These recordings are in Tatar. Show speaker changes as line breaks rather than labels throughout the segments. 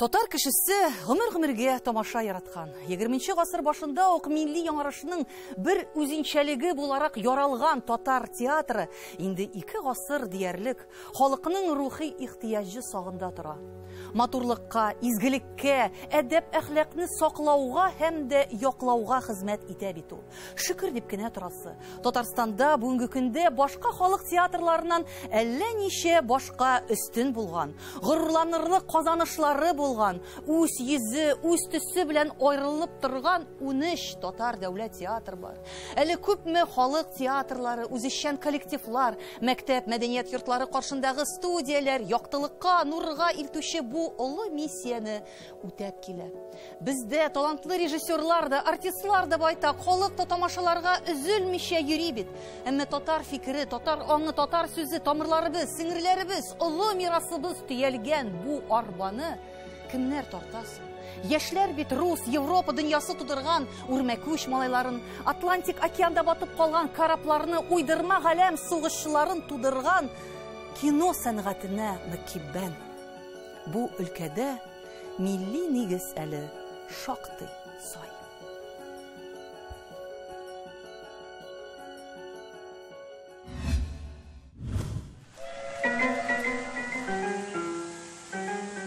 Татар кешесе гомер-гомергә тамаша яраткан. 20 гасыр башында ук милли яңарышның бер үзенчәлеге буларак яралган татар театры инде 2 гасыр диярлек халыкның рухи ихтыяҗы сагында тора. Матурлыкка, изгелеккә, әдәп-әхлакны саклауга һәм дә яклауга хезмәт итә бит ул. Шөкер дип кенә торасы. Татарстанда бүгенге көндә башка халык театрларыннан әллә ничә башка өстен булган, горурланырлык казанышлары булган, үз йөзе, үз төсе белән аерылып торган 13 татар дәүләт театры бар. Әле күпме халык театрлары, үзешчән коллективлар, мәктәп, мәдәният йортлары каршындагы студияләр яктылыкка, нурга илтүче бу олы миссияне үтәп килә. Бездә талантлы режиссерлар да, артистлар да байтак, халык та тамашаларга өзелмичә йөри бит. Әмма татар фикере, татар аңы, татар сүзе, тамырларыбыз, сеңерләребез, олы мирасыбыз төялгән бу арбаны кемнәр тарта соң? Яшьләр бит рус, Европа дөньясы тудырган үрмәкүч малайларын, Атлантик океанда батып калган корабларны, уйдырма галәм сугышчыларын тудырган кино сәнгатенә мөкиббән. Бу өлкәдә милли нигез әле шактый сай.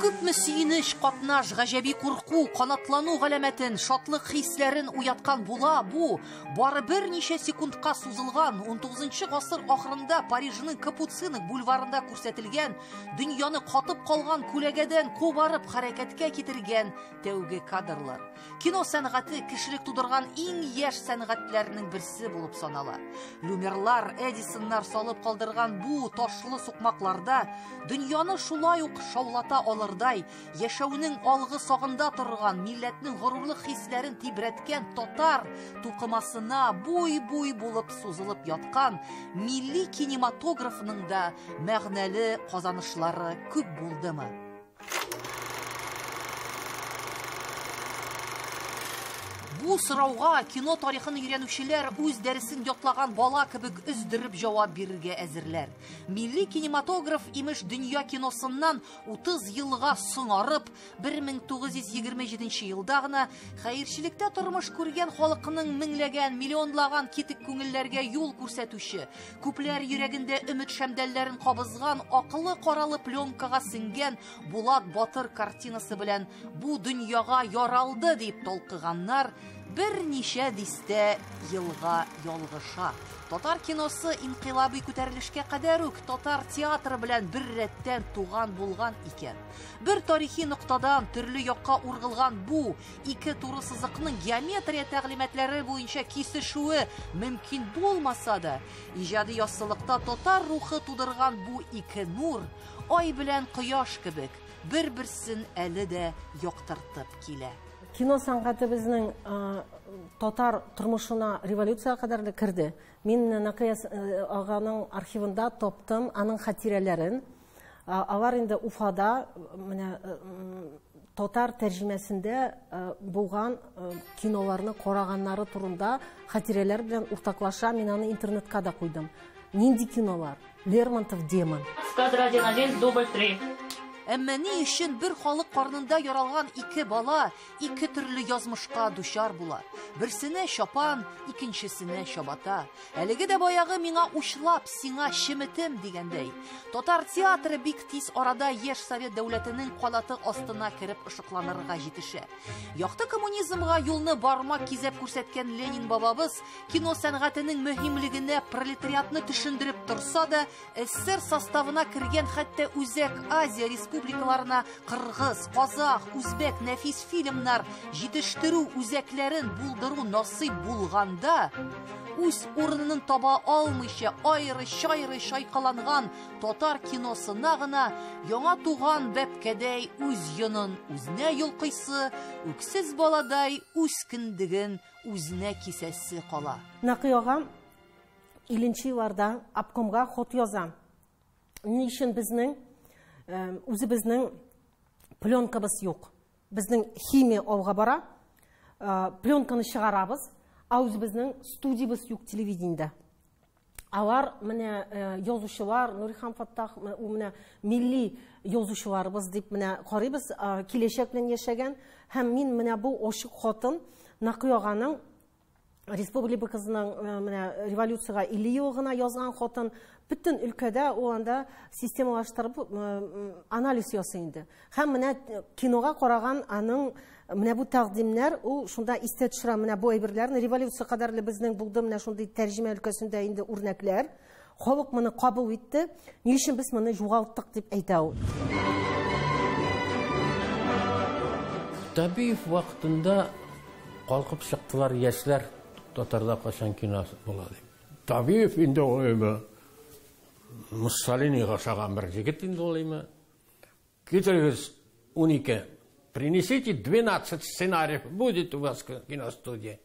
Күпме сөенеч, катнаш, гаҗәби курку, канатлану галәмәтен, шатлык хисләрен уяткан була бу. Бары берничә секундка сузылган 19 гасыр ахырында Парижның Капуцинок бульварында күрсәтелгән, дөньяны катып калган күләгәдән кубарып хәрәкәткә китергән тәүге кадрлар. Кино сәнгате кешелек тудырган иң яшь сәнгатьләрнең берсе булып санала. Люмерлар, Эдисоннар салып калдырган бу ташлы сукмакларда дөньяны шулай ук шаулата алырдай, яшәүнең алгы сагында торган, милләтнең горурлык хисләрен тибрәткән татар тукымасына буй-буй булып сузылып яткан милли кинематографның да мәгънәле казанышлары күп булдымы? Бу сорауга кино тарихын өйрәнүчеләр үз дәресен ятлаган бала кебек өздереп җавап бирергә әзерләр. Милли кинематограф имеш дөнья киносыннан 30 елга соңарып, 1927 елда гына хәерчелектә тормыш күргән халыкның меңләгән, миллионлаган китек күңелләргә юл күрсәтүче, күпләр йөрәгендә өмет шәмдәлләрен кабызган, акылы каралы пленкага сеңгән Булат Батыр картинасы белән бу дөньяга яралды дип талкыганнар берничә дистә елга ялгыша. Татар киносы инкыйлаби күтәрелешкә кадәр үк татар театры белән бер рәттән туган булган икән. Бер тарихи ноктадан төрле якка ургылган бу ике туры сызыкның геометрия тәгълиматлары буенча кисешүе мөмкин булмаса да, иҗади яссылыкта татар рухы тудырган бу ике нур ай белән кояш кебек бер-берсен әле дә яктыртып килә.
Кино сәнгате безнең татар тормышына революция кадәр керде. Мин Нәкыя аганың архивында таптым аның хатирәләрен. Алар инде Уфада менә татар тәрҗемәсендә булган киноларны караганнары турында хатирәләр белән уртаклаша. Мин аны интернетка да куйдым. Нинди кинолар? Лермонтов Демон.
Кадр 1-1, дубль 3.
Әмма ни өчен бер халык карнында яралган ике бала ике төрле язмышка дучар була? Берсенә чапан, икенчесенә чабата. Әлеге дә баягы миңа учлап, сиңа чеметем дигәндәй. Татар театры бик тиз арада яшь совет дәүләтенең канаты астына кереп ышыкланырга җитешә. Якты коммунизмга юлны бармак кизәп күрсәткән Ленин бабабыз кино сәнгатенең мөһимлегенә пролетариатны төшендереп торса да, СССР составына кергән хәтта Үзәк Азия республикаларына кыргыз, казах, үзбәк нәфис фильмнар җитештерү үзәкләрен булдыру насыйп булганда, үз урынын таба алмыйча айры-чайры чайкаланган татар киносына гына яңа туган бәбкәдәй үз йонын үзенә йолкыйсы, үксез баладай үз кендеген үзенә кисәсе кала.
Нәкыя ага илленче елларда обкомга хат яза. Ни өчен безнең үзебезнең пленкабыз юк? Безнең химия алга бара, пленканы чыгарабыз, ә үзебезнең студиябез юк телевидениедә. Алар менә язучылар, Нурихан Фаттах, ул менә милли язучыларыбыз дип менә карыйбыз, киләчәк белән яшәгән. Һәм мин менә бу ачык хатын Нәкый аганың республикасының менә революциягә 50 ел гына язган хатын, бөтен өлкәдә ул анда системалаштырып анализ ясый инде. Һәм менә кинога караган аның менә бу тәкъдимнәр, ул шунда истә төшерә менә бу әйберләрне. Революция кадәрле безнең булды менә шундый тәрҗемә өлкәсендә инде үрнәкләр. Халык моны кабул итте. Ни өчен без моны югалттык дип әйтә ул.
Табиев вакытында калкып чыктылар яшьләр, татарда качан кино була дип. Табиев инде ул Муссолинига ошаган бер егет инде ул име. Китерегез 12. Принесите 12 сценариев, будет у вас киностудия.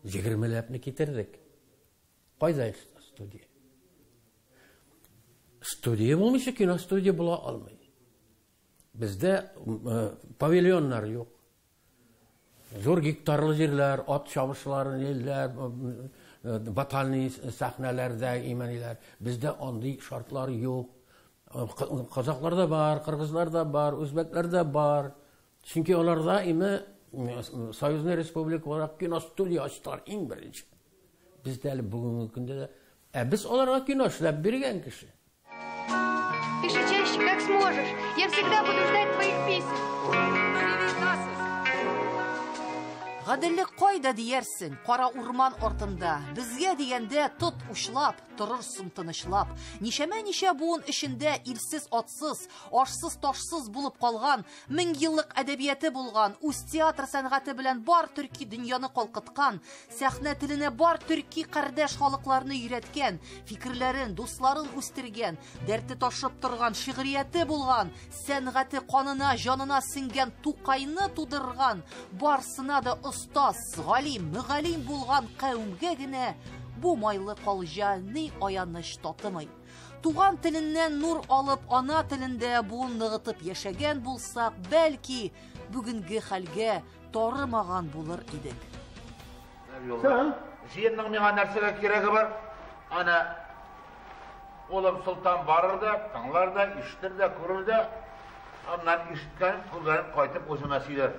20-ләпне китердек. Кайда студия? Студия булмыйча киностудия була алмый. Бездә павильоннар юк. Зур гектарлы җирләр, ат чабышлары, ниләр, батальный сәхнәләрдә имәниләр. Бездә андый шартлар юк. Казакларда бар, кыргызларда бар, үзбәкләрдә бар. Чөнки аларда име Союзный республика буларак киностудия ачтылар иң беренче. Бездә әле бүгенге көндә дә, ә без аларга кино эшләп биргән кеше.
Пиши чаще, как сможешь. Я всегда буду ждать твоих писем.
Гаделлек кайда диярсең, кара урман артында. Безгә дигәндә тот учлап, торырсың тынычлап. Ничәмә-ничә буын эчендә илсез атсыз, ашсыз ташсыз булып калган, мең еллык әдәбияты булган, үз театр сәнгате белән бар төрки дөньяны калкыткан, сәхнә теленә бар төрки кардәш халыкларны өйрәткән, фикерләрен, дусларын үстергән, дәрте ташып торган, шигърияте булган, сәнгате канына, җанына сеңгән Тукайны тудырган, барсына да остаз, галим, мөгаллим булган кавемгә генә бу майлы калҗа ни аяныч татымый. Туган теленнән нур алып, ана телендә буын ныгытып яшәгән булсак, бәлки бүгенге хәлгә тарымаган булыр идек.
Җыенның миңа нәрсәгә кирәге бар? Ана улым Солтан барыр да, тыңлар да, ишетер дә, күрер дә, аннан ишеткән, күргән кайтып үземә сөйләр.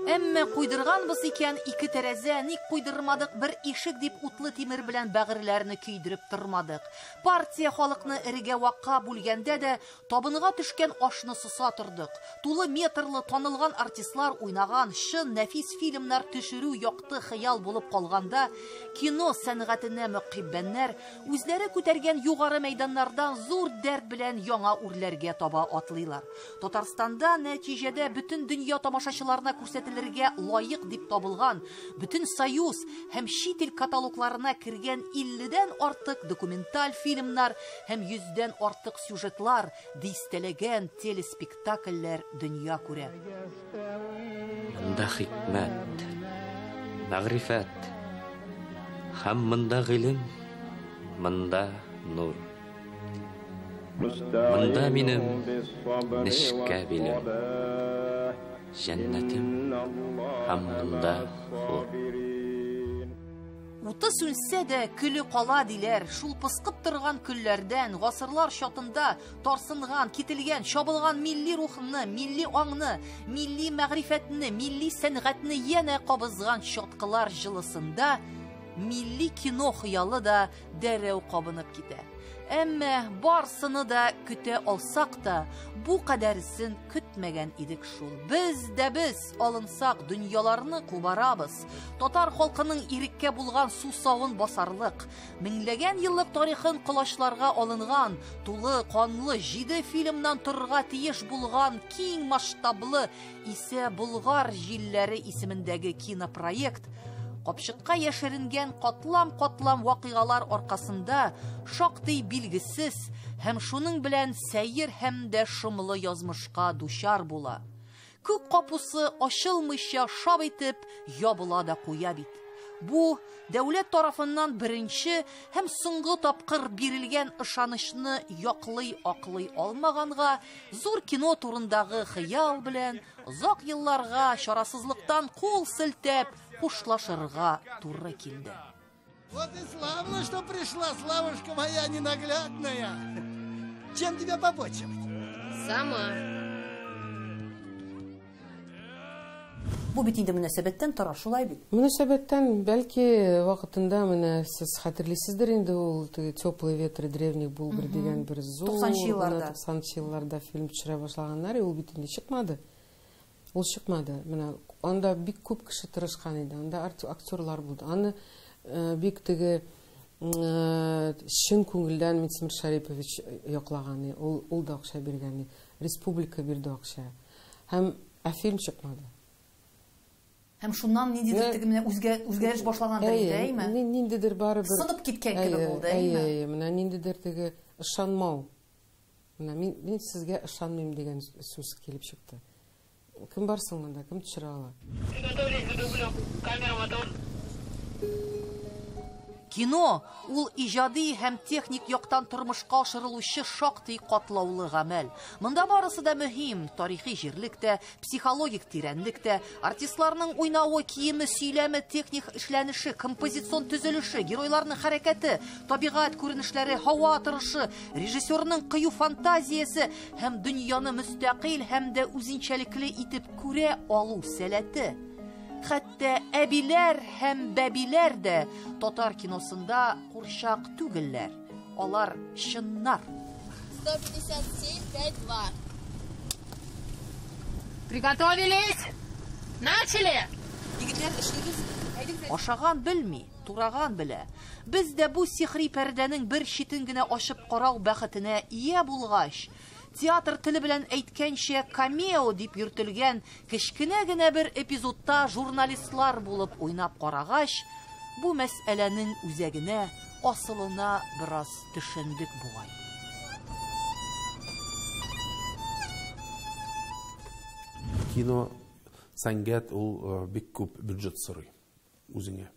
Әмма куйдырганбыз икән ике тәрәзә, ник куйдырмадык бер ишек дип утлы тимер белән бәгырьләрне көйдереп тормадык. Партия халыкны эрегә вакка бүлгәндә дә табынга төшкән ашны соса тордык. Тулы метрлы танылган артистлар уйнаган чын нәфис фильмнар төшерү якты хыял булып калганда, кино сәнгатенә мөкиббәннәр үзләре күтәргән югары мәйданнардан зур дәрт белән яңа үрләргә таба атлыйлар. Татарстанда нәтиҗәдә бөтен дөнья тамашачыларына күрсәтелергә лаек дип табылган, бөтен союз һәм чит ил каталогларына кергән 50-дән артык документаль фильмнар һәм 100-дән артык сюжетлар, дистәләгән телеспектакльләр дөнья күрә.
Монда хикмәт, мәгърифәт, һәм монда гыйлем, монда нур. Монда минем нечкә билем, җәннәтем һәм монда хур.
Уты сүнсә дә көле кала диләр. Шул пыскып торган көлләрдән гасырлар чатында тарсынган, кителгән, чабылган милли рухны, милли аңны, милли мәгърифәтне, милли сәнгатьне янә кабызган чаткылар җылысында милли кино хыялы да дәррәү кабынып китә. Әмма барсыны да көтә алсак та, бу кадәресен көтмәгән идек шул. Без дә без алынсак дөньяларны кубарабыз. Татар халкының иреккә булган сусавын басарлык, меңләгән еллык тарихын колачларга алынган, тулы канлы 7 фильмнан торырга тиеш булган киң масштаблы исә Болгар җилләре исемендәге кинопроект капчыкка яшеренгән катлам-катлам вакыйгалар аркасында шактый билгесез һәм шуның белән сәер һәм дә шомлы язмышка дучар була. Күк капусы ачылмыйча шап итеп ябыла да куя бит. Бу дәүләт тарафыннан беренче һәм соңгы тапкыр бирелгән ышанычны яклый-аклый алмаганга, зур кино турындагы хыял белән озак елларга чарасызлыктан кул селтәп хушлашырга туры килде.
Вот и славно, что пришла, Славушка моя ненаглядная. Чем тебя попотчевать?
Сама.
Бу бит инде мөнәсәбәттән тора, шулай бит?
Мөнәсәбәттән, бәлки, вакытында менә сез хәтерлисездер инде ул теге «Теплые ветры древних Булгар» дигән бер зур
90-нчы елларда.
90-нчы елларда фильм төшерә башлаганнар, ул бит инде чыкмады. Ул чыкмады. Менә анда бик күп кеше тырышкан иде, анда актерлар булды. Аны бик теге чын күңелдән Минтимер Шарипович яклаган, ул да акча биргән, республика бирде акча. Һәм фильм чыкмады.
Һәм шуннан ниндидер теге менә үзгәреш башлангандыр инде, әйме?
Ниндидер барыбер
сынып киткән кебек булды, әйме?
Әйе, менә ниндидер теге ышанмау. Менә мин сезгә ышанмыйм дигән сүз килеп чыкты. Кем бар соң монда, кем төшерә ала?
Приготовились к дублю. Камера, мотор.
Кино ул иҗади һәм техник яктан тормышка ашырылучы шактый катлаулы гамәл. Монда барысы да мөһим: тарихи җирлек тә, психологик тирәнлек тә, артистларның уйнавы, киеме, сөйләме, техник эшләнеше, композицион төзелеше, геройларның хәрәкәте, табигать күренешләре, һава торышы, режиссерның кыю фантазиясе һәм дөньяны мөстәкыйль һәм дә үзенчәлекле итеп күрә алу сәләте. Хәтта әбиләр һәм бәбиләр дә татар киносында курчак түгелләр. Алар чыннар.
157, 5, 2. Приготовились! Начали!
Егетләр, эшлибез. Ашаган белми, тураган белә. Без дә бу сихри пәрдәнең бер читен генә ачып карау бәхетенә ия булгач, театр теле белән әйткәнчә камео дип йөртелгән кечкенә генә бер эпизодта журналистлар булып уйнап карагач, бу мәсьәләнең үзәгенә, асылына бераз төшендек бугай.
Кино сәнгать ул бик күп бюджет сорый үзеңә.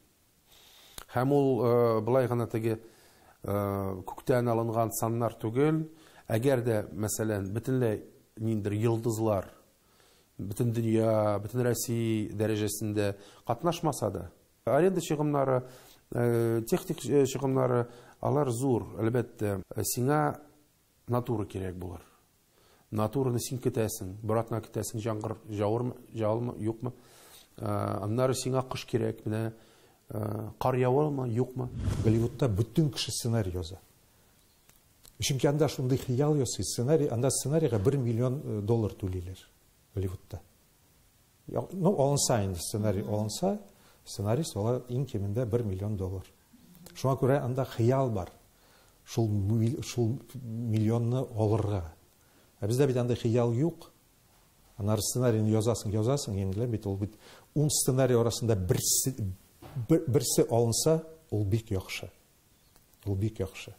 Һәм ул былай гына теге күктән алынган саннар түгел. Әгәр дә, мәсәлән, бөтенләй ниндидер йолдызлар бөтен дөнья, бөтен Россия дәрәҗәсендә катнашмаса да, аренда чыгымнары, техник чыгымнары алар зур, әлбәттә. Сиңа натура кирәк булыр. Натураны син көтәсең, бер атна көтәсең, яңгыр явырмы, явалмы, юкмы? Аннары сиңа кыш кирәк, менә кар явалмы, юкмы?
Голливудта бөтен кеше сценарий яза. Чөнки анда шундый хыял ясый, сценарий, анда сценарийга 1 миллион доллар түлиләр Голливудта. Ну, алынса инде сценарий алынса, сценарист ала иң кимендә 1 миллион доллар. Шуңа күрә анда хыял бар. Шул миллионны алырга. Ә бездә бит анда хыял юк. Аннары сценарийны язасың, язасың, инде бит ул бит 10 сценарий арасында берсе алынса, ул бик яхшы. Ул бик яхшы.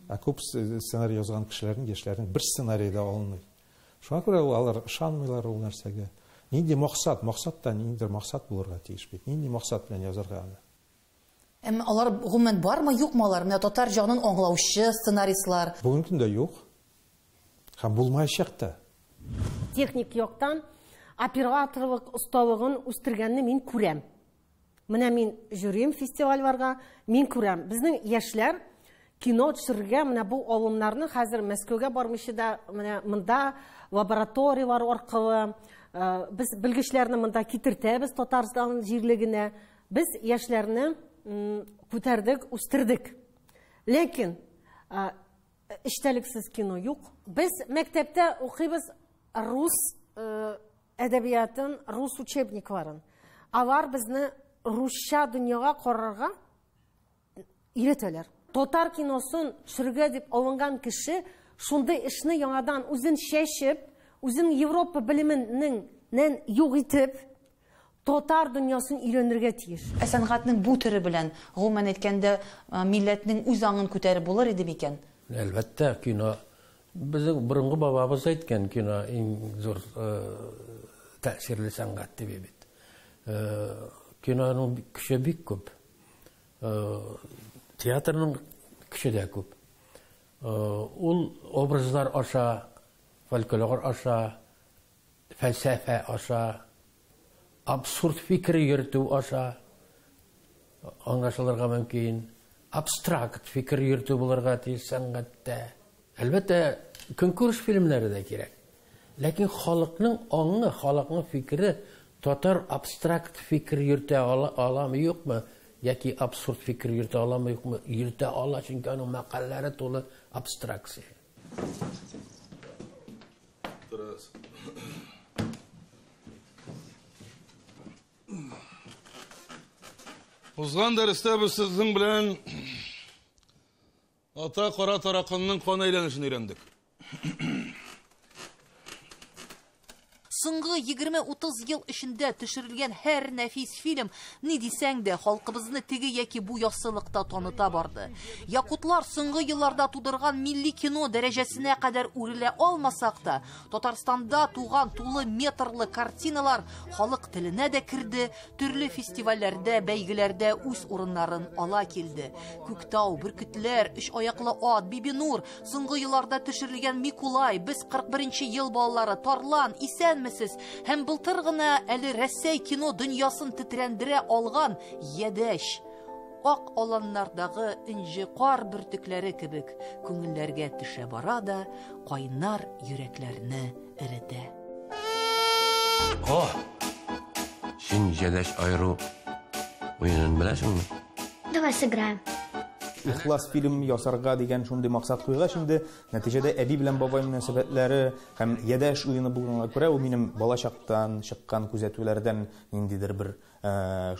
Ә күп сценарий язган кешеләрнең, яшьләрнең бер сценарий да алынмый. Шуңа күрә алар ышанмыйлар ул нәрсәгә. Нинди максат? Максат та ниндидер максат булырга тиеш бит. Нинди максат белән язарга аны?
Әмма алар гомумән бармы, юкмы алар? Менә татар җанын аңлаучы сценаристлар.
Бүгенге көндә юк. Һәм булмаячак та.
Техник яктан операторлык осталыгын үстергәнне мин күрәм. Менә мин йөрим фестивальләргә, мин күрәм. Безнең яшьләр кино төшерергә менә бу алымнарны хәзер Мәскәүгә бармыйча да менә монда лабораториялар аркылы без белгечләрне монда китертәбез Татарстан җирлегенә. Без яшьләрне күтәрдек, үстердек. Ләкин эчтәлексез кино юк. Без мәктәптә укыйбыз рус әдәбиятын, рус учебникларын. Алар безне русча дөньяга карарга өйрәтәләр. Татар киносын төшерергә дип алынган кеше шундый эшне яңадан үзен чәчеп, үзен Европа белеменнән юк итеп, татар дөньясын өйрәнергә тиеш.
Ә сәнгатьнең бу төре белән, гомумән әйткәндә, милләтнең үз аңын күтәреп булыр иде микән?
Әлбәттә, кино безнең борынгы бабабыз әйткән, кино иң зур тәэсирле сәнгать дип бит. Киноның көче бик күп. Театрның көче дә күп. Ул образлар аша, фольклор аша, фәлсәфә аша, абсурд фикер йөртү аша аңлашылырга мөмкин. Абстракт фикер йөртү булырга тиеш сәнгатьтә. Әлбәттә, көнкүреш фильмнары да кирәк. Ләкин халыкның аңы, халыкның фикере татар абстракт фикер йөртә аламы, юкмы? Яки абсурд фикер йөртә аламы, юкмы? Йөртә ала, чөнки аның мәкальләре тулы абстракция.
Узган дәрестә без сезнең белән ата кара тараканның кан әйләнешен өйрәндек.
Соңгы 20-30 ел эчендә төшерелгән һәр нәфис фильм, ни дисәң дә, халкыбызны теге яки бу яссылыкта таныта барды. Якутлар соңгы елларда тудырган милли кино дәрәҗәсенә кадәр үрелә алмасак та, Татарстанда туган тулы метрлы картиналар халык теленә дә керде, төрле фестивальләрдә, бәйгеләрдә үз урыннарын ала килде. Күктау, Бөркетләр, Өч аяклы ат, Бибинур, соңгы елларда төшерелгән Микулай, Без 41 ел балалары, Тарлан, Исәнмесез һәм былтыр гына әле Рәсәй кино дөньясын тетрәндерә алган Ядәч. Ак аланнардагы энҗе кар бөртекләре кебек күңелләргә төшә бара да, кайнар йөрәкләрне эретә.
О! Син җәдәш аеру уенын беләсеңме?
Давай сыграем.
Ихлас фильм ясарга дигән шундый максат куйгач инде, нәтиҗәдә әби белән бабай мөнәсәбәтләре һәм ядәш уены булганга күрә, ул минем балачактан чыккан күзәтүләрдән ниндидер бер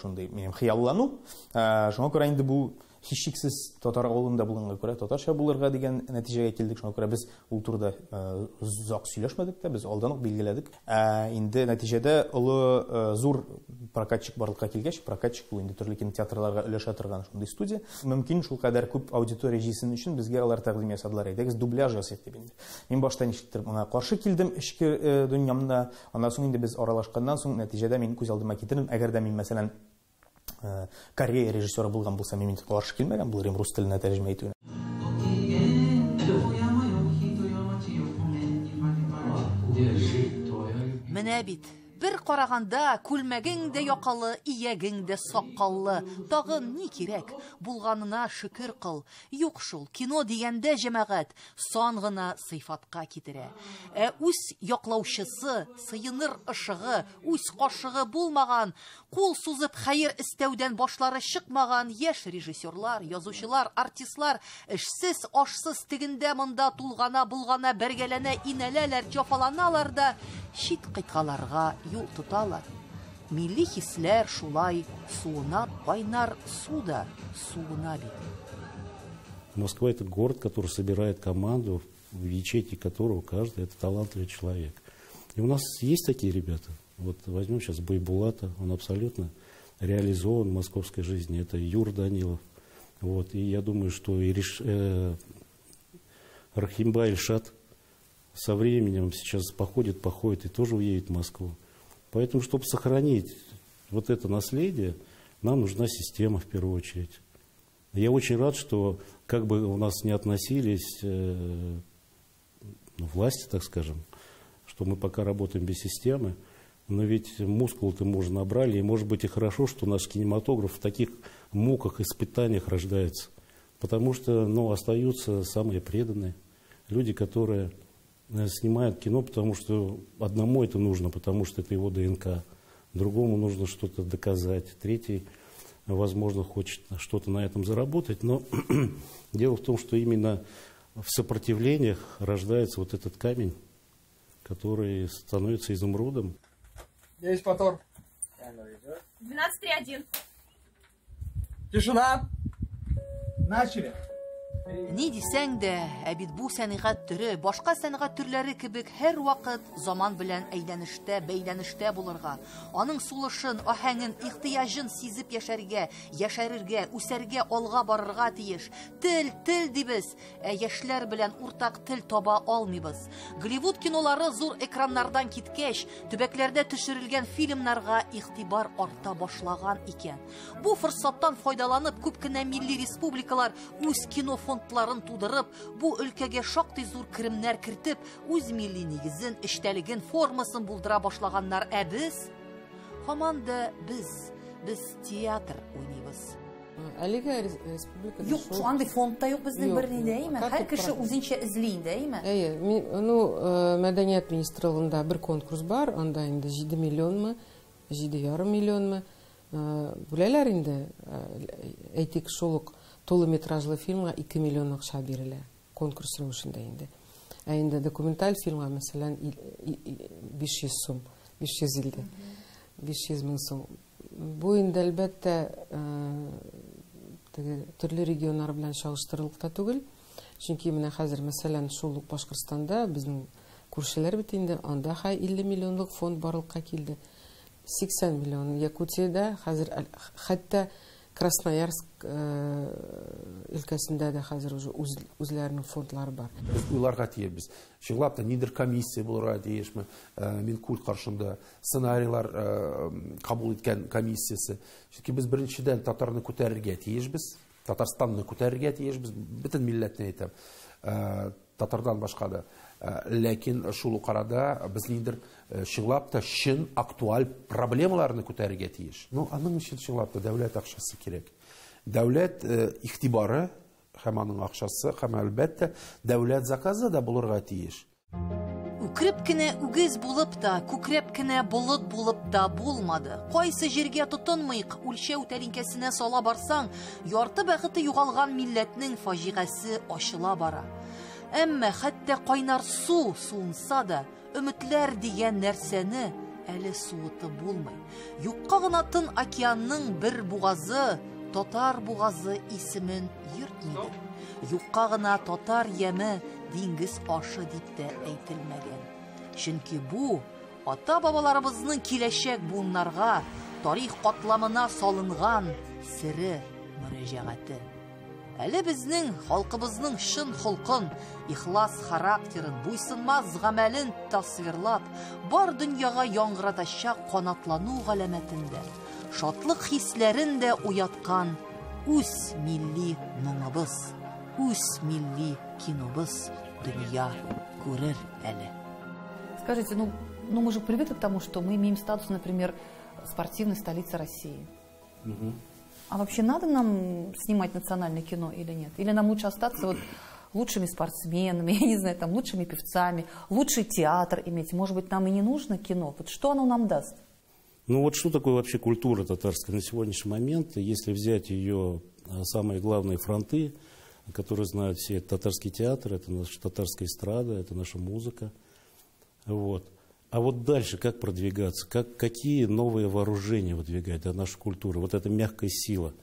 шундый минем хыяллану. Шуңа күрә инде бу һичшиксез татар авылында булганга күрә татарча булырга дигән нәтиҗәгә килдек. Шуңа күрә без ул турыда озак сөйләшмәдек тә, без алдан ук билгеләдек. Инде нәтиҗәдә олы зур прокатчик барлыкка килгәч, прокатчик ул инде төрле кинотеатрларга өләшә торган шундый студия. Мөмкин шул кадәр күп аудитория җыйсын өчен безгә алар тәкъдим ясадылар, әйдәгез дубляж ясыйк дип инде. Мин башта ничектер моңа каршы килдем эчке дөньямда. Аннан соң инде без аралашканнан соң нәтиҗәдә мин күз алдыма китердем, әгәр дә мин мәсәлән Корея режиссеры булган булса, мин каршы килмәгән булыр идем рус теленә тәрҗемә итүенә.
Менә бит, бер караганда күлмәгең дә якалы, иягең дә сакаллы. Тагын ни кирәк? Булганына шөкер кыл. Юк шул, кино дигәндә җәмәгать сан гына сыйфатка китерә. Ә үз яклаучысы, сыеныр ышыгы, үз кашыгы булмаган, кул сузып хәер эстәүдән башлары чыкмаган яшь режиссерлар, язучылар, артистлар эшсез, ашсыз тегендә монда тулгана, булгана, бәргәләнә, инәләләр, җафаланалар да чит кыйтгаларга юл тоталар. Милли хисләр шулай суына, кайнар су да суына бит.
Москва — это город, который собирает команду, в ячейке которого каждый — это талантливый человек. И у нас есть такие ребята. Вот возьмем сейчас Байбулата, он абсолютно реализован в московской жизни. Это Юр Данилов. Вот. И я думаю, что и Рахимбай Ильшат со временем сейчас походит, походит и тоже уедет в Москву. Поэтому, чтобы сохранить вот это наследие, нам нужна система в первую очередь. Я очень рад, что как бы у нас не относились власти, так скажем, что мы пока работаем без системы, но ведь мускулы-то мы уже набрали, и может быть и хорошо, что наш кинематограф в таких муках, испытаниях рождается, потому что, остаются самые преданные люди, которые снимают кино, потому что одному это нужно, потому что это его ДНК, другому нужно что-то доказать, третий, возможно, хочет что-то на этом заработать, но дело в том, что именно в сопротивлениях рождается вот этот камень, который становится изумрудом.
Есть мотор.
12:31.
Тишина. Начали.
Ни дисәң дә, ә бит бу сәнгать төре башка сәнгать төрләре кебек һәр вакыт заман белән әйләнештә, бәйләнештә булырга, аның сулышын, аһәңен, ихтыяҗын сизеп яшәргә, яшәрергә, үсәргә, алга барырга тиеш. Тел, тел дибез, ә яшьләр белән уртак тел таба алмыйбыз. Голливуд кинолары зур экраннардан киткәч, төбәкләрдә төшерелгән фильмнарга игътибар арта башлаган икән. Бу форсаттан файдаланып, күп кенә милли республикалар үз кино фондларын тудырып, бу өлкәгә шактый зур керемнәр кертеп, үз милли нигезен, эчтәлеген, формасын булдыра башлаганнар. Ә без һаман да без театр уйныйбыз.
Әлегә республикада
Юк, андый фонд та юк безнең берни дә, әйме? Һәр кеше үзенчә эзли инде, әйме?
Әйе, ну, мәдәният министрлыгында бер конкурс бар, анда инде 7 миллионмы, 7,5 миллионмы бүләләр инде. Әйтик, шул ук тулы метражлы фильмга 2 миллион акча бирелә конкурс рәвешендә инде. Ә инде документаль фильмга, мәсәлән, 500 сум, 550, 500 мең сум. Бу инде, әлбәттә, теге төрле регионнар белән чагыштырырлык та түгел. Чөнки менә хәзер, мәсәлән, шул ук Башкортстанда безнең күршеләр бит инде, анда хәй 50 миллионлык фонд барлыкка килде. 80 миллион. Якутиядә хәзер, хәтта Красноярск өлкәсендә дә хәзер уже үзләренең фондлары бар.
Без уйларга тиешбез. Чынлап та ниндидер комиссия булырга тиешме? Минкульт каршында сценарийлар кабул иткән комиссиясе. Чөнки без беренчедән татарны күтәрергә тиешбез, Татарстанны күтәрергә тиешбез, бөтен милләтне әйтәм. Татардан башка да. Ләкин шул ук арада без ниндидер чынлап та чын актуаль проблемаларны күтәрергә тиеш. Ну, аның өчен чынлап та дәүләт акчасы кирәк. Дәүләт игътибары һәм аның акчасы һәм әлбәттә дәүләт заказы да булырга тиеш.
Үкреп кенә үгез булып та, күкрәп кенә болыт булып та булмады. Кайсы җиргә тотынмыйк, үлчәү тәлинкәсенә сала барсаң, ярты бәхете югалган милләтнең фаҗигасе ачыла бара. Әмма хәтта кайнар су суынса да, өметләр дигән нәрсәне әле суытып булмый. Юкка гына Тын океанның бер бугазы, Татар бугазы исемен йөртмидер. Юкка гына татар яме диңгез ашы дип тә әйтелмәгән. Чөнки бу ата-бабаларыбызның киләчәк буыннарга, тарих катламына салынган сере мөрәҗәгате. Әле безнең халкыбызның чын холкын, ихлас характерын, буйсынмас гамәлен тасвирлап, бар дөньяга яңгыратачак канатлану галәмәтен дә, шатлык хисләрен дә уяткан үз милли моңыбыз, үз милли кинобыз дөнья күрер әле.
Скажите, ну мы же привыкли к тому, что мы имеем статус, например, спортивной столицы России.
Угу.
А вообще надо нам снимать национальное кино или нет? Или нам лучше остаться вот лучшими спортсменами, я не знаю, там, лучшими певцами, лучший театр иметь? Может быть, нам и не нужно кино? Вот что оно нам даст?
Ну вот что такое вообще культура татарская на сегодняшний момент? Если взять ее самые главные фронты, которые знают все, это татарский театр, это наша татарская эстрада, это наша музыка. Вот. А вот дальше как продвигаться, какие новые вооружения выдвигать для нашей культуры? Вот эта мягкая сила.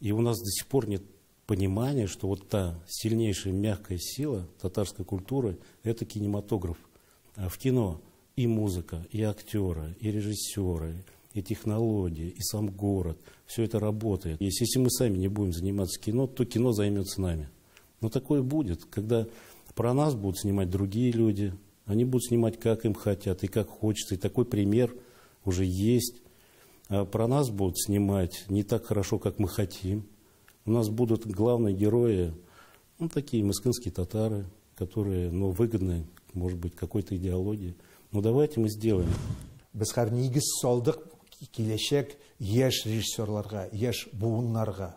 И у нас до сих пор нет понимания, что вот та сильнейшая мягкая сила татарской культуры – это кинематограф. А в кино и музыка, и актеры, и режиссеры, и технологии, и сам город. Все это работает. Если мы сами не будем заниматься кино, то кино займется нами. Но такое будет, когда про нас будут снимать другие люди. Они будут снимать, как им хотят и как хочется. И такой пример уже есть. А про нас будут снимать не так хорошо, как мы хотим. У нас будут главные герои, ну, такие москвинские татары, которые, ну, выгодны, может быть, какой-то идеологии. Но давайте мы сделаем.
Без хәзер нигез салдык киләчәк яшь режиссерларга, яшь буыннарга.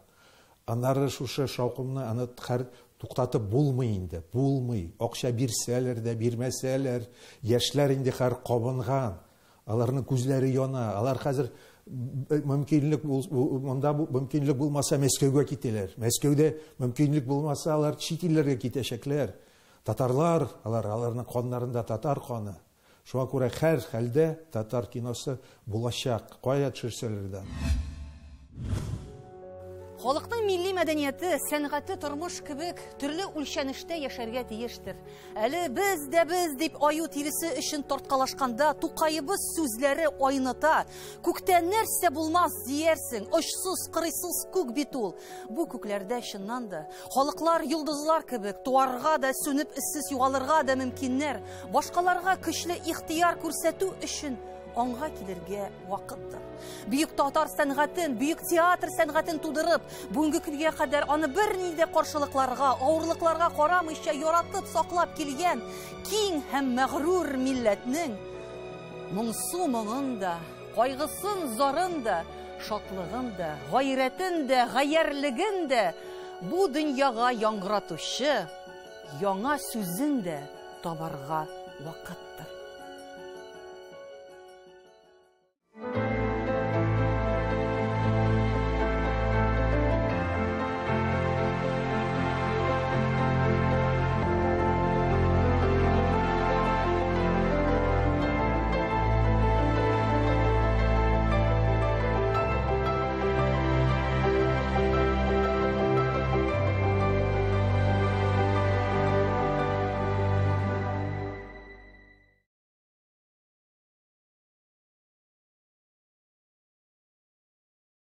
Аннары шушы шаукымны аны хәр туктатып булмый инде, булмый. Акча бирсәләр дә, бирмәсәләр, яшьләр инде хәр кабынган. Аларның күзләре яна. Алар хәзер мөмкинлек монда мөмкинлек булмаса Мәскәүгә китәләр. Мәскәүдә мөмкинлек булмаса алар чит илләргә китәчәкләр. Татарлар, аларның каннарында татар каны. Шуңа күрә һәр хәлдә татар киносы булачак, кая төшерсәләр дә.
Халыкның милли мәдәнияте, сәнгате тормыш кебек төрле үлчәнештә яшәргә тиештер. Әле без дә без дип аю тиресе өчен тарткалашканда Тукаебыз сүзләре айныта. Күктә нәрсә булмас диярсең, очсыз, кырыйсыз күк бит ул. Бу күкләрдә чыннан да халыклар йолдызлар кебек туарга да, сүнеп эзсез югалырга да мөмкиннәр. Башкаларга көчле ихтыяр күрсәтү өчен аңга килергә вакыттыр. Бөек татар сәнгатен, бөек театр сәнгатен тудырып, бүгенге көнгә кадәр аны берни дә каршылыкларга, авырлыкларга карамыйча яратып, саклап килгән киң һәм мәгърур милләтнең моңсу моңын да, кайгысын, зарын да шатлыгын да, гайрәтен дә, гаярьлеген дә бу дөньяга яңгыратучы яңа сүзен дә табарга вакыттыр.